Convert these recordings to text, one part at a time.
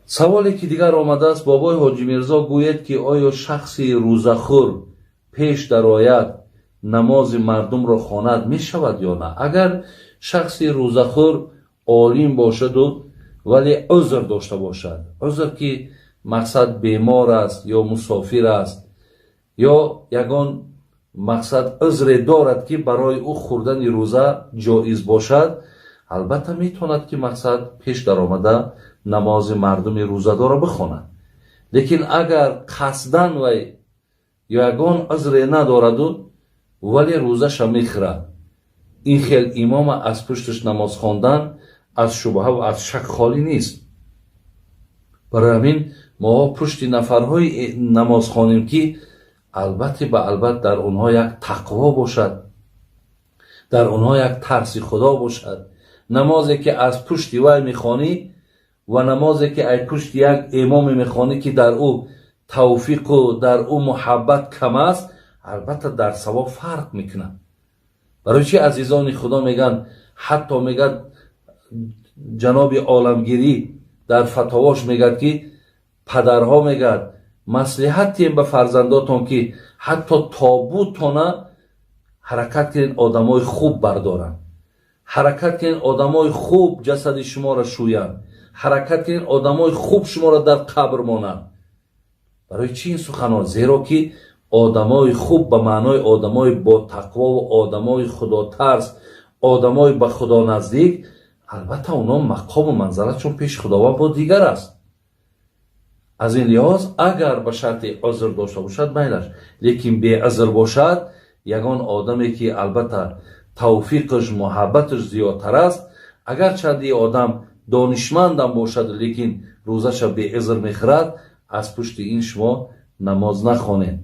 Саволе ки дигар омадааст, бобои Ҳоҷи Мирзо гӯяд, ки оё шахси рӯзахӯр пеш дарояд намози мардумро хонад мешавад ё на? Агар шахси рӯзахӯр олим бошаду вале узр дошта бошад, узр ки мақсад бемор аст ё мусофир аст ё ягон мақсад узре дорад, ки барои ӯ хӯрдани рӯза ҷоиз бошад, албатта метавонад, ки мақсад пеш даромада намози мардуми рӯзадорро бихонад. Лекин агар қасдан вай ё ягон узре надораду вале рӯзаша мехӯрад, ин хел имома аз пушташ намоз хондан аз шубҳаву аз шак холӣ нест. Барои ҳамин мо пушти нафарҳои намоз хонем, ки албатта ба албат дар онҳо як тақво бошад, дар онҳо як тарси худо бошад. Намозе ки аз пушти вай мехонӣ ва намозе ки аз пушти як имоме мехонӣ, ки дар ӯ тавфиқу дар ӯ муҳаббат кам аст, албатта дар савоб фарқ мекунад. Барои чи азизони худо мегӯянд, ҳатто мегӯяд ҷаноби оламгирӣ дар фатовош мегӯяд, ки падарҳо мегӯяд маслиҳат диҳем ба фарзандотон, ки ҳатто тобутона ҳаракат кунед одамои хуб бардоранд, ҳаракат кунед одамои хуб ҷасади шуморо шӯянд, ҳаракат кунед одамои хуб шуморо дар қабр монанд. Барои чи ин суханҳо? Зеро ки одамои хуб ба маънои одамои ботақвову одамои худотарс, одамои ба худо наздик, албатта онҳо мақому манзалатшон пеши худованд бо дигар аст. Аз ин лиҳоз агар ба шарти узр дошта бошад майлаш, лекин беузр бошад, ягон одаме ки албатта тавфиқаш муҳаббаташ зиёдтар аст, агарчанди одам донишмандам бошад, лекин рӯзаша беузр мехӯрад, аз пушти ин шумо намоз нахонед.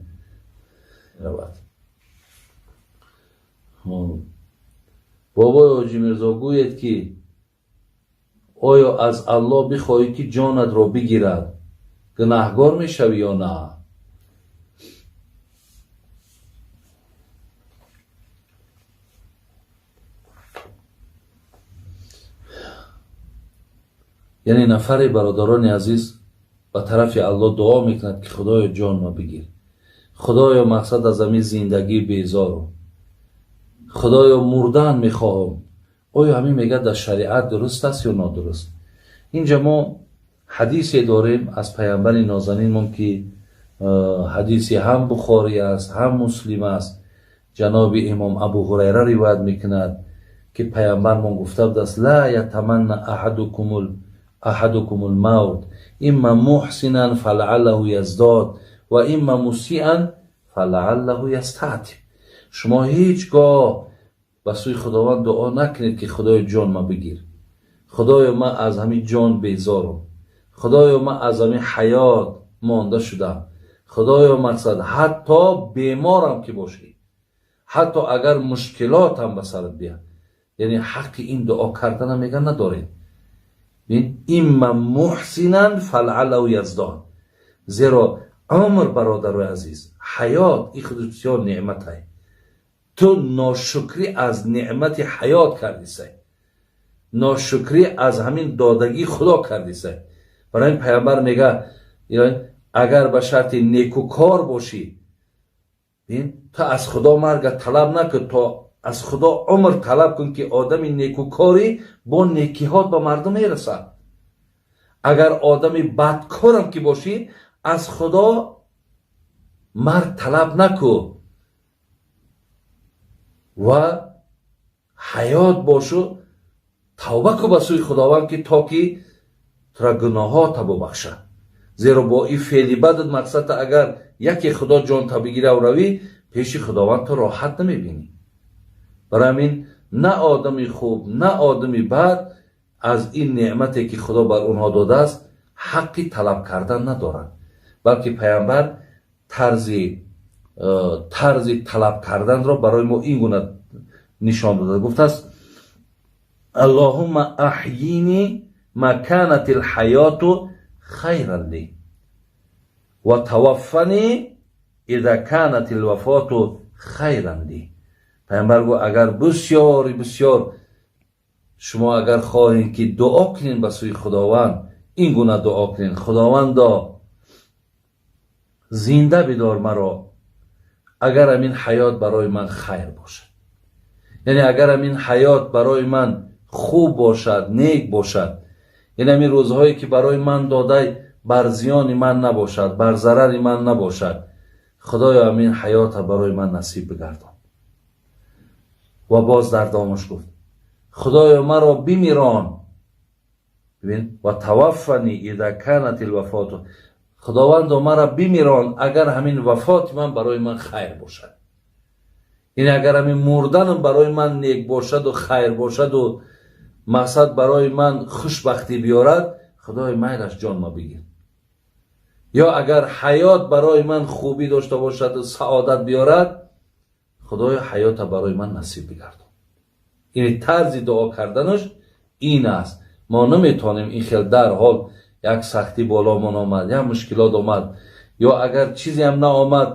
Бобои Ҳоҷи Мирзо гӯед, ки оё аз Аллоҳ бихоҳӣ, ки ҷонатро бигирад, гунаҳгор мешавӣ ё на? Яъне нафаре, бародарони азиз, ба тарафи Аллоҳ дуо мекунад, ки худоё ҷонма бигир, худоё мақсад аз ҳамин зиндагӣ безорум, худоё мурдан мехоҳам. Оё ҳамин мегӯяд дар шариат дуруст аст ё нодуруст? Инҷа мо ҳадисе дорем аз паямбари нозанинмон, ки ҳадиси ҳам Бухорӣ аст, ҳам Муслим аст. Ҷаноби имом Абу Ҳурайра ривоят мекунад, ки паямбармон гуфта будааст: ла ятаманна аҳадукумул мавт имма муҳсинан фалааллаҳу яздод ва имма мусиан фалааллаҳу ястатиб. Шумо ҳеҷ гоҳ ба сӯи Худованд дуо накунед, ки худоё ҷон ма бигир, худоё ман аз ҳамин ҷон безорам, худоё ман аз ҳамин ҳаёт монда шудам, худоё мақсад ҳатто беморам ки бошӣ, ҳатто агар мушкилотам ба сарат биёд, яъне ҳаққи ин дуо кардана меган надоред. Имма муҳсинан фалааллаҳу яздод. Зеро умр, бародарои азиз, ҳаёт ин худ бисёр неъматай. Ту ношукрӣ аз неъмати ҳаёт кардисай, ношукрӣ аз ҳамин додагии худо кардисай. Барои ин паямбар мега, агар ба шарти некукор бошӣ, ту аз худо марга талаб накун, то аз худо умр талаб кун, ки одами некукорӣ бо некиҳот ба мардум мерасад. Агар одами бадкорам ки бошӣ, аз худо марг талаб накун ва ҳаёт бошу, тавба кун ба сӯи худованд, ки то ки тура гуноҳота бубахшад. Зеро бо ин феъли бадат мақсадта агар яке худо ҷонта бигираву равӣ, пеши худованд ту роҳат намебинӣ. Барои ҳамин на одами хуб, на одами бад аз ин неъмате ки худо бар онҳо додааст ҳаққи талаб кардан надорад, балки паямбар тарзи талаб карданро барои мо ин гуна нишон додааст. Гуфтааст: Аллоҳумма аҳйини ма канат алҳаёту хайран ли ва таваффани иза канат алвафоту хайран ли. Паямбар гуфт: агар бисёри бисёр шумо агар хоҳед, ки дуо кунед ба сӯи худованд, Ин гуна дуо кунед: «Худовандо, зинда бидор маро, агар ҳамин ҳаёт барои ман хайр бошад», яъне агар ҳамин ҳаёт барои ман хуб бошад, нек бошад, яъне ҳамин рӯзҳое ки барои ман додай, бар зиёни ман набошад, бар зарари ман набошад, Худоё, ҳамин ҳаёта барои ман насиб бигардон. Ва боз дар давомаш гуфт: «Худоё, маро бимирон». Бибин, وتوفني إذا كانت الوفاة. Худовандо, маро бимирон, агар ҳамин вафоти ман барои ман хайр бошад, яъне агар ҳамин мурданом барои ман нек бошаду хайр бошаду мақсад барои ман хушбахтӣ биёрад, Худои, майлаш, ҷонма бигир. Ё агар ҳаёт барои ман хубӣ дошта бошаду саодат биёрад, Худоё, ҳаёта барои ман насиб бигардон. Яъне тарзи дуо карданаш ин аст. Мо наметавонем ин хел дарҳол як сахтӣ боломон омад, як мушкилот омад ё агар чизеам наомад,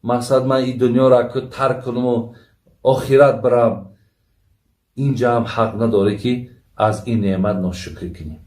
мақсад ман ин дунёро тарк кунаму охират бирам. Инҷа ҳам ҳақ надорӣ, ки аз ин неъмат ношукрӣ кунем.